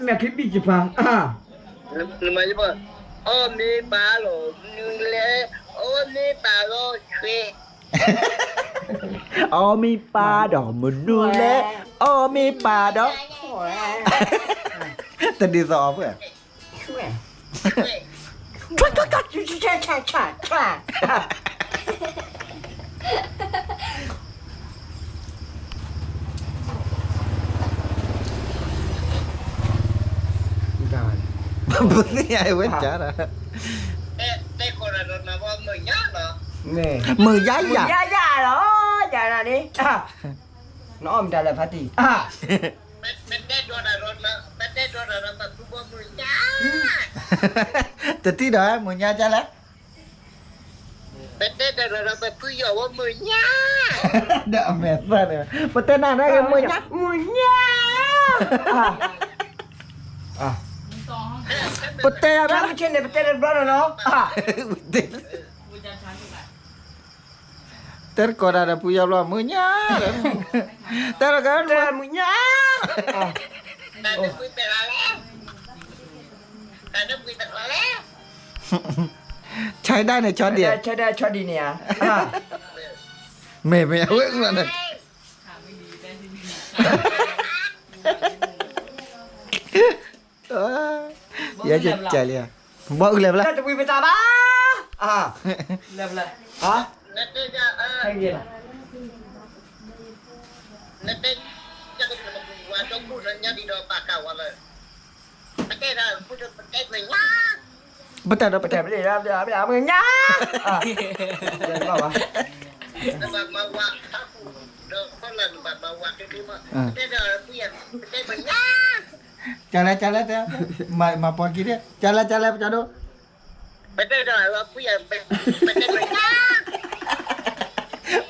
မဲာ်ချံဘံၣ်စဖါ, နမၤယဘၣ်, အီၣ်မ့ၢ်ပာ်လီၤမနုၤလဲၣ်, အီၣ်မ့ၢ်ပာ်လီၤဆွဲ, အီၣ်မ့ၢ်ပာ်ဒီးမနုၤလဲၣ်, အီၣ်မ့ၢ်ပာ်ဒီး, တဒ်သိးအီၤဖဲ ဆွဲ, ဆွဲ, ပသ့ၣ်ညါဝဲကၢ်ဒီး, မုာ်ယါယါ, မုာ်ယါယါလီၤ, ယၤနၤန့ၣ်, နအီၣ်မတၤလဲၣ်ဖါတံၢ်, ပတဲဒီး, ပတဲဒီး, တထံၣ်ဒီး မုာ်ညါကလဲၣ်, ပတဲဒီး, ပဖုယီၤဝဲမုာ်ညါ, ဒီးအမဲာ်သၣ်န့ၣ်, ပတဲနၤန့ၣ်က့ၤမုာ်ညါ, မုာ်ညါ, ပတဲယၤဘၣ်, မုၢ်ဆ့ၣ်န့ၣ် ပတဲတဘျီနီၤနီၤ, တဲတကိးတၢ်ဒီးဖုယီၤဘျီ မုာ်ညါ, တဲတကိးမုာ်ညါ, ဆၢဒၣ်န့ၣ် ဆီဒံၣ်, ဆၢဒၣ်ဆီဒံၣ်န့ၣ်ဧါ, မ့ၢ်မ့ၢ်အဝဲန့ၣ် ယဲကဲလံ, ဘီအုလဲၤဘျီ, တဝံၤပတၢ်ဘၣ်, လဲၤဘျီ, ဟါ, ပတဲဒီးပတဲ, ပတဲညါ, ကလဲၤကလဲၤတဲ, မၤပှၤကံၢ်ဒၣ်, ကလဲၤကလဲၤပကဒိ, ပတဲဒီး, ပတဲညါ,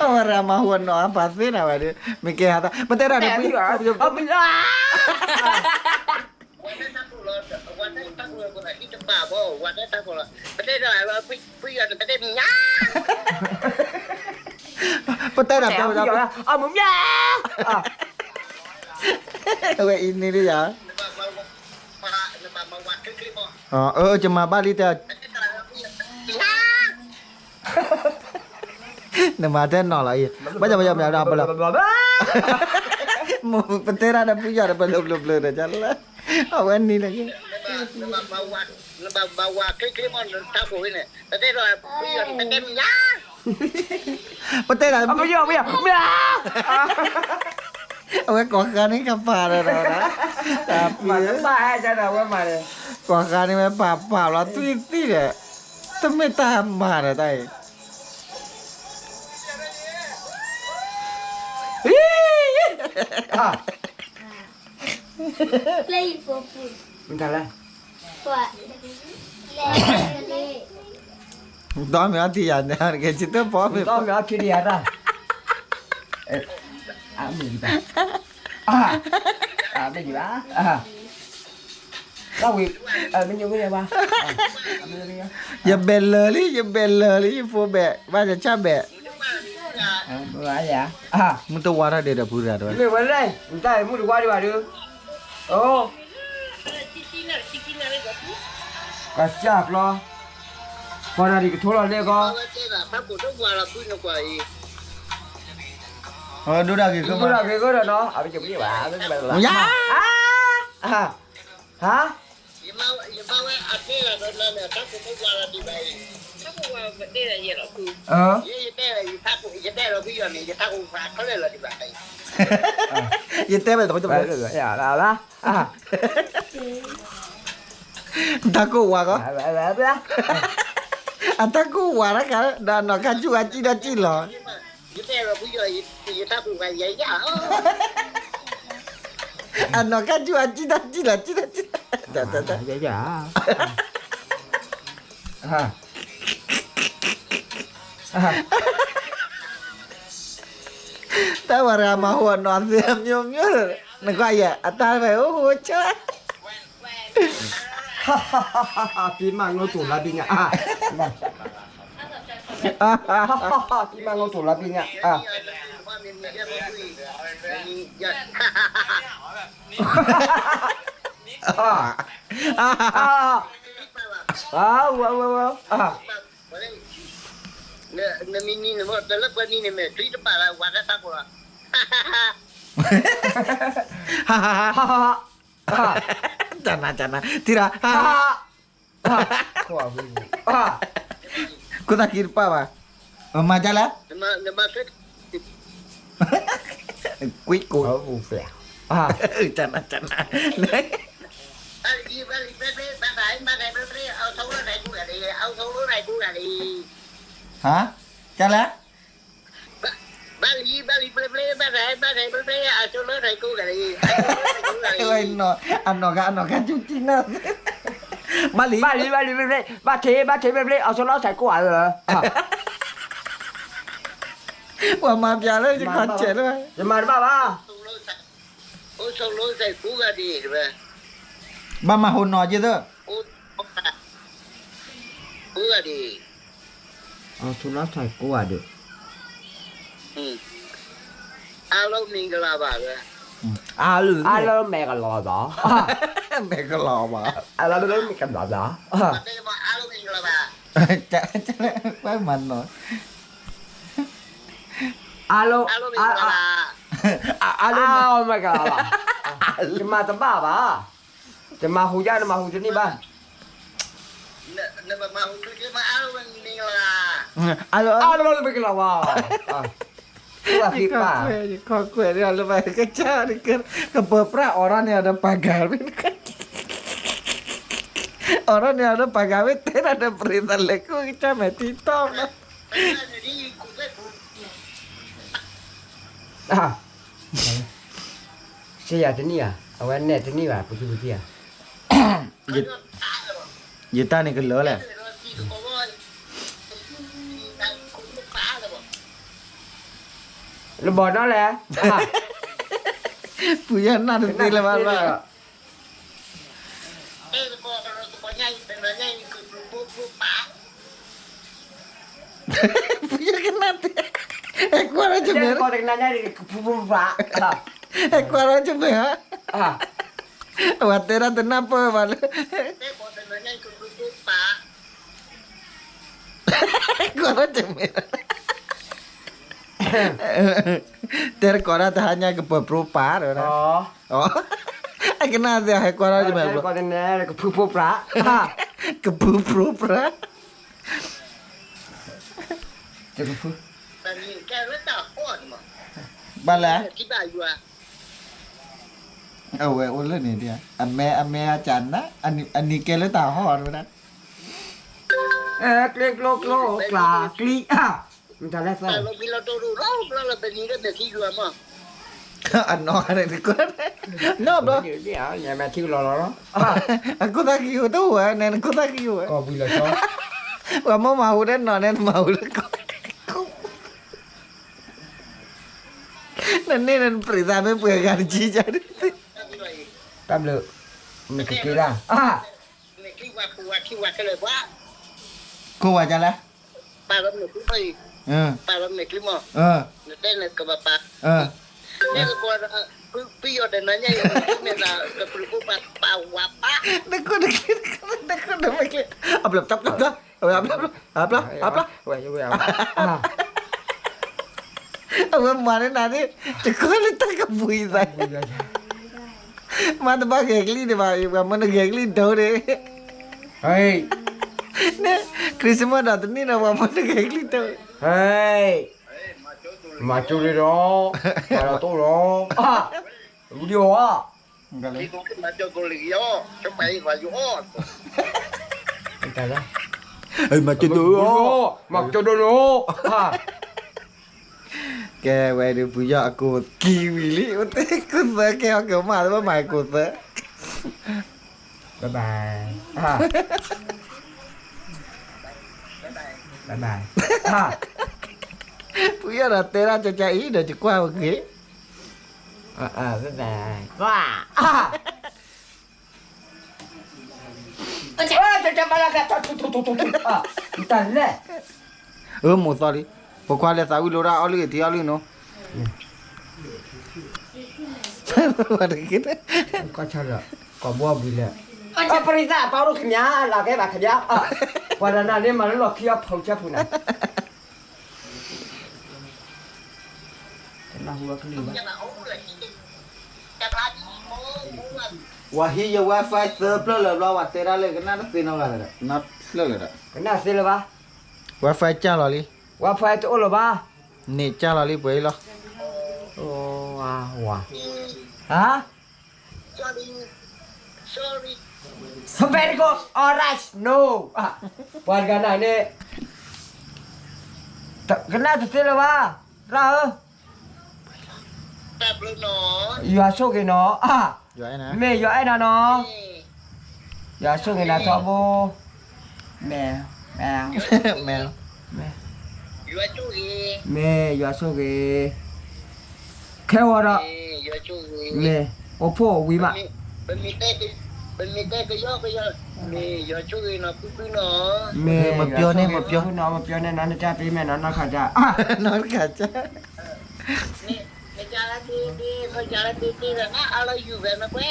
အဝဲရၤမၤဟူအနီၢ်အပၢ်သ့နၤဝဲဒီး မ့ၢ်ကဲဟးသး ပတဲတၢ်ဒီးပှၤ ပတဲတၢ်, ပတဲတၢ်, အမုၢ်မၠါ, အဝဲအံၤန့ၣ်ဒ်ယၤ, အၢ ယမၤဘၣ်လံတဲ နမၤတဲနီၢ်လီၤအံၤ, ဘၣ်ဆၣ်ပယီၤမၤဒီးဘၣ်လီၤ, ပတဲတၢ်ဒီးပယီၤဒီး ပလၢပျၢၤပျၢၤဒီး ကလၢ, အဝဲနံၤလၢ, နဘၣ်မၤဝၤချ့ချ့မး နထးခိၣ်ဝဲန့ၣ် ပတဲဒီးပယီၤ ပတဲမ့ၢ်ညါ, ပတဲဒၣ်ပယီၤ ပယီၤ မ့ၢ်ဧါ, အဝဲကိးဃါန့ၣ်ကပၤဒီး, တၢ်ပှၤဘၣ်ဟဲကဒီးဝဲမၤန့ၣ်, ကိးဃါန့ၣ်ဝဲပာ်ပာ်လီၤသွံၣ်သံၣ်ဒီး, တမ့ၢ်တၢ်မၤဒီးတၢ်အံၤ မတၤလဲၣ်, ဒီမ့ၢ်အီထံယၤန့ၣ် ကဲဆံတၢ်ပီမ့ၢ်, ဒီမ့ၢ်အီထံယၤတၢ်, အမုၢ်တၢ်, အမ့ၢ်ဘၣ်, ဝံၤ, မ့ၢ်ညိမ့ၢ်ယဘၣ်, ယဘဲၣ်လၢာ်လံ ယဘဲၣ်လၢာ်လံ ယဖိဘဲၣ် ဘၣ်ယဆၣ်ဘဲၣ် မုၢ်တဝါထီၣ်ဒံးဒီးဖုရၤတဝဲ, မ့ၢ်ဝဲလဲၣ် နတၢ်မုၢ်တဝါဒံးဘၣ်ဒုး, အိ, ကစၢ်ကျီ, ပှၤတၢ်ဒံးကထိလီၤလ့ၢ်ကီ, ဒိၣ်ဒၣ်ဂ့ၤကီ, ဒိၣ်ဒၣ်ဂ့ၤကီဒီးနီၤ, အဝဲကဘၣ်ဘၣ်, ယါ, ဟါ, ယဘၣ်ဝဲအတဲလီၤဒီးနၤန့ၣ် တၢ်ကိၢ်မ့ၢ်ဝါလီၤဒံးဘၣ်အံၤ, တၢ်ကိၢ်ဝါပတဲလီၤယဲလီၤ, ယတဲလီၤယထးကိၢ် ယတဲလီၤဖုယီၤန့ၣ် ယထးကိၢ်ဝါခဲလၢာ်လီၤဒံးဘၣ်အံၤ, ယတဲဘၣ်တၢ်ကိၢ်ဝါကီ, အတၢ်ကိၢ်ဝါတခါ ဒီးအနီၢ်ကါဆူၣ်အစံၣ်ဒီးစံၣ်လီၤ, ယတဲလီၤဖုယီၤ ယထးကိၢ်ဝါယဲယါ အနီၢ်ကါဆူၣ်အစံၣ်ဒီးစံၣ်လီၤ စံၣ်ဒီးစံၣ်လီၤ, တၢ်ဝဲရၤမၤဟူအနီၢ်သ့အမျိုးမျိုး, နကွၢ်ယဲ အတၢ်ဝဲအိၣ်ဟူဆၢ ဖံမၤငိၢ်တိၤလါဘံညါ, ဖံမၤငိၢ်တိၤလါဘံညါ, မ့ၢ် အဝဲ အဝဲ အဝဲ နမံၤနံၤန့ၣ်မ့ၢ် တလၢပှဲၤနံၤန့ၣ်မ့ၢ် ချံတပာ်လၢဝၤကဲသးကိးလီၤ. ဟါ ဟါ ဟါ ဟါ ဟါ ဟါ တနၤ တနၤ ထံၣ်ဒီး ဟါ ဟါ ဟါ ခိၣ်သၣ်ခံတပာ်ဘၣ်, မၤဒ်လဲၣ်, ကွံာ်ကိး, တနၤ တနၤ ဟါ ဒ်လဲၣ်, အနီၢ်ဂၤ အနီၢ်ဂၤ ကၠူကၠံနၤ, ဘၣ်လံ ဘၣ်လံ ဘၣ်လံ ဘၣ်ထံ ဘၣ်ထံ ဘျ့ဘျ့ အီၤဆိလီၤစဲးကိးဧါ, ပှၤမၤပျးလၢယခီၣ်ဆဲးလၢ, ယမၤတဘၣ်ဘၣ်, ဘၣ်မၤဟိနီၤက့သၢ, အီၤဆိလီၤစဲးကိးဧါဒီး, အါလၢမ့ၢ်ကလီၤဘၣ်, အါလၢမ့ၢ်ကလီၤဘၣ်, မ့ၢ်ကလီၤဘၣ်, အါလၢမ့ၢ်ကလီၤဘၣ်, ဝဲမၤနီၤ, အါလၢ, အါလၢမ့ၢ်ကလီၤဘၣ်, ယမၤတဘၣ်ဘၣ်, ယမၤဟူယါ နမၤဟူတန့ၢ်ဘၣ်, အါလၢမ့ၢ်ကလီၤဘၣ်, ယခီၣ်ခွဲး ယခီၣ်ခွဲးလၢဘၣ်ကစၢ်, ကပၢၤပြၢ်အီၤထီၣ်န့ၢ်အီၤဒီးပှၤဂၤမ့ၢ်, အီၤထီၣ်န့ၢ်အီၤဒီးပှၤဂၤမ့ၢ် တဲဒၣ်ဒီးပရံသးလဲၤကိးကစၢ်မဲာ်ထံတီၢ်မး, စ့ယၤတန့ၢ်ဧါ, အဝဲနဲၣ်တန့ၢ်ဘၣ် ပကံပကံဧါ, ယတၢ်န့ၣ်ကလၢာ်လဲၣ်, လဘီနီၤလဲၣ်, ပူၤယဲၢ်နၢ်တသ့လၢၤဘၣ်ဘၣ်, ပူၤယဲၢ်ကနၣ်တ့, ဟဲကွၢ်ထီၣ်ယမဲာ်, ဟဲကွၢ်ထီၣ်ယမဲာ်ဧါ, အဝဲတဲဒၣ်တနၢ်ပၢၢ်ဘၣ်လၢ ကွၢ်ထီၣ်တမ့ၢ်, တဲတကိးဒၣ်တဟါညါကပၢၤပြိပာ်, အကနၣ်သ့ဟဲကွၢ်ထီၣ်တမ့ၢ်, ကဖုပြိပာ်, ကဖုပြိပာ်, ကဖု, ဘၣ်လဲၣ်, အဝဲအိၣ်လၢန့ၣ်ဒ်, အမဲအမဲအကနၣ်, အနံၤကဲလၢတၢ်ဟီၣ်ဝဲဒၣ် ကျ့ကျိကျိကျါကျံ, မတၤလဲၣ်သၢ, အနီၢ်န့ၣ်တကွၢ်, နီၢ်ဘျီ, အခိၣ်သၣ်ကံၢ်အိၣ်တအိၣ်ဝဲန့ၣ် နခိၣ်သၣ်ကံၢ်အိၣ်ဝဲ, ပှၤမိၢ်မၤဟူဒၣ်နီၢ်န့ၣ် နမၤဟူလၢကိး, နန့ၢ်နပြံးသးမ့ၢ်ပှဲၤဂၤတကံၢ်ကါ, တၢ်ဘျုး, မ့ၢ်ကက့ၤလၢ ကိးဝဲဒ်လဲၣ်, ပာ်လီၤမဲာ်ချံမး, ပာ်လီၤမဲာ်ချံမး, တဲနကဘၣ်ပာ်, တဲနကီး, ပယီၤတနၤညါအံၤ မဲာ်သးကပျုၤဖိပာ်ဝးပာ်, နခိၣ်နကျ့, နခိၣ်နမဲာ်ကျ့, အဘျီတဘျီ, အဘျီ, အဘျီ, အဝဲမၤန့ၢ်နၤန့ၣ်, တခီလၢတၢ်ကပူၤအံၤသး မၤတဘၣ်ဂဲၤကလံၣ်ဒံးဘၣ်, ပှၤမၢနဂဲၤကလံၣ်ဒိၣ်န့ၣ်, န့ၣ် Christmas ဒီးတနံၣ်ဒီး ပှၤမၢနဂဲၤကလံၣ်ဒိၣ်, မၤကၠိလံဒီး, မၤလီၤတိၢ်လီၤ, ဝံၤဒီး, မၤကၠိ, မၤကၠိဒိၣ်လီၤ, ကဲဝဲဒုး ပူၤယီၤအကိးကံဝံၤလံ, အိၣ်တ့ၢ်ကိးသၢကဲ အီၣ်က့ၤမး တဘၣ်မၤကိးသၢ, ဘၣ်ဘၣ်, ဘၣ်ဘၣ်, ပူၤယီၤဒီးတဲဒၣ်ကကါအံၤဒီး ယကွၢ်ဝဲဂ့ၤ, ဘၣ်ဘၣ်, တၢ်လဲၣ်, အၢ မိၢ်သီလံ, ဖိခွါလဲၤသးဝံၣ်လိဒၣ်အီၣ်လုၢ်အထံအီၣ်လုၢ်နီၤ, တဂ့ၤ, ကွၢ်ဆၢဒီး ကိးဘီဘံၤလဲၣ်, ပရံသးအပာ်ဒိၣ်ခံမၠၣ် လၢကဲဘၣ်ခံမၠၣ်, ပှၤတနၤန့ၣ်မၤလၢလီၢ်ခံအဖီဆၢဖူနၤ, တနၢ်ဟူအကလုၢ်ဘၣ်. ဝၤဟံးယ Wi-Fi သၢဖျၢၣ်လၢာ်ဘျီ ဝၤတဲဒၣ်လၢကနၣ်တသ့နီတဂၤလၢၤဒီး နီတဖျၢၣ်လၢၤဒီး ကနၣ်သ့လၢၤဘၣ်. Wi-Fi ကၢ်လီၤလံ. Wi-Fi တအိၣ်လၢၤဘၣ်. န့ၣ်ကၢ်လီၤလံ ပှဲၤအံၤလီၤ. ဝၤ, ဟါ, very good, alright, no. ပှၤတဂၤနၤန့ၣ် ကနၣ်တသ့လၢၤဘၣ်, ရၣ်ဧၢ. ယွၤဆိၣ်ဂ့ၤနီၤ, မ့ၢ်ယွၤအဲၣ်နၤနီၤ, ယွၤဆိၣ်ဂ့ၤနၤထီဘိ, မ့ၢ်, မ့ၢ်, မ့ၢ်, မ့ၢ်ယွၤဆိၣ်ဂ့ၤ, ခဲဂီၤဒီး, မ့ၢ်, အိၣ်ဖှိၣ်ဝံၤမး, မ့ၢ်, မ့ၢ်, မ့ၢ်, မ့ၢ်ပျီန့ၣ်, မ့ၢ်ပျီန့ၣ်နီၤ နတၢ်ပ့ၤမဲာ်နီၤ နီၢ်ခးကၠၢ်, နီၢ်ခးကၠၢ် လၢတဂၤန့ၣ်န့ၢ်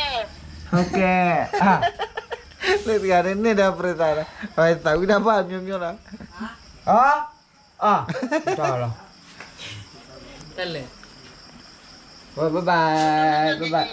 ဒီးပြသးဒီး သးဝံၣ်တၢ်ဘၣ်အမျိုးမျိုးလီၤ, အါ, တၢ်လီၤ, ဘၣ်ဘၣ်, ဘၣ်ဘၣ်,